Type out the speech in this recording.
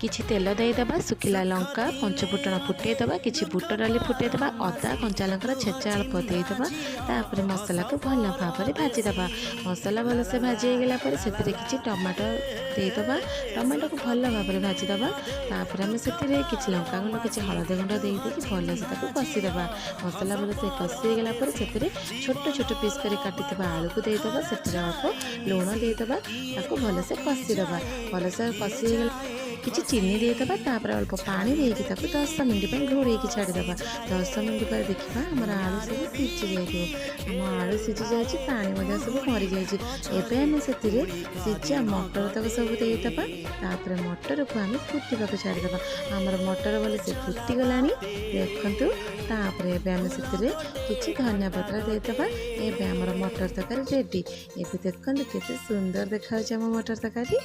କିଛି ତେଲ ଦେଇଦେବା, ଶୁଖିଲା ଲଙ୍କା, ପଞ୍ଚଫୁଟଣ ଫୁଟେଇଦେବା, କିଛି ବୁଟ ଡାଲି ଫୁଟେଇଦେବା, ଅଦା କଞ୍ଚା ଲଙ୍କାର ଛେଚା ଅଳ୍ପ ଦେଇଦେବା। ତାପରେ ମସଲାକୁ ଭଲ ଭାବରେ ଭାଜିଦେବା। ମସଲା ଭଲସେ ଭାଜି ହେଇଗଲା ପରେ ସେଥିରେ କିଛି ଟମାଟୋ ଦେଇଦେବା। ଟମାଟୋକୁ ଭଲ ଭାବରେ ଭାଜିଦେବା। ତାପରେ ଆମେ ସେଥିରେ କିଛି ଲଙ୍କା ଗୁଣ୍ଡ, କିଛି ହଳଦୀ ଗୁଣ୍ଡ ଦେଇ ଦେଇକି ଭଲସେ ତାକୁ କଷିଦେବା। ମସଲା ଭଲସେ କଷି ହେଇଗଲା ପରେ ସେଥିରେ ଛୋଟ ଛୋଟ ପିସ୍ କରି କାଟିଥିବା ଆଳୁକୁ ଦେଇଦେବା। ସେଥିରେ ଅଳ୍ପ ଲୁଣ ଦେଇଦେବା। ତାକୁ ଭଲସେ କଷିଦେବା। ଭଲସେ କଷି ହେଇଗଲା, କିଛି ଚିନି ଦେଇଦେବା। ତାପରେ ଅଳ୍ପ ପାଣି ଦେଇକି ତାକୁ 10 ମିନିଟ୍ ପାଇଁ ଘୋଡ଼େଇକି ଛାଡ଼ିଦେବା। 10 ମିନିଟ୍ ପରେ ଦେଖିବା, ଆମର ଆଳୁ ସବୁ ସିଝି ଯାଇଥିବ। ଆମ ଆଳୁ ସିଝି ଯାଇଛି, ପାଣି ମଧ୍ୟ ସବୁ ମରିଯାଇଛି। ଏବେ ଆମେ ସେଥିରେ ସିଝା ମଟର ତକ ସବୁ ଦେଇଦେବା। ତାପରେ ମଟରକୁ ଆମେ ଫୁଟିବାକୁ ଛାଡ଼ିଦେବା। ଆମର ମଟର ଭଲସେ ଫୁଟିଗଲାଣି, ଦେଖନ୍ତୁ। ତାପରେ ଏବେ ଆମେ ସେଥିରେ କିଛି ଧନିଆ ପତ୍ର ଦେଇଦେବା। ଏବେ ଆମର ମଟର ତରକାରୀ ରେଡ଼ି। ଏବେ ଦେଖନ୍ତୁ, କେତେ ସୁନ୍ଦର ଦେଖାଯାଉଛି ଆମ ମଟର ତରକାରୀ।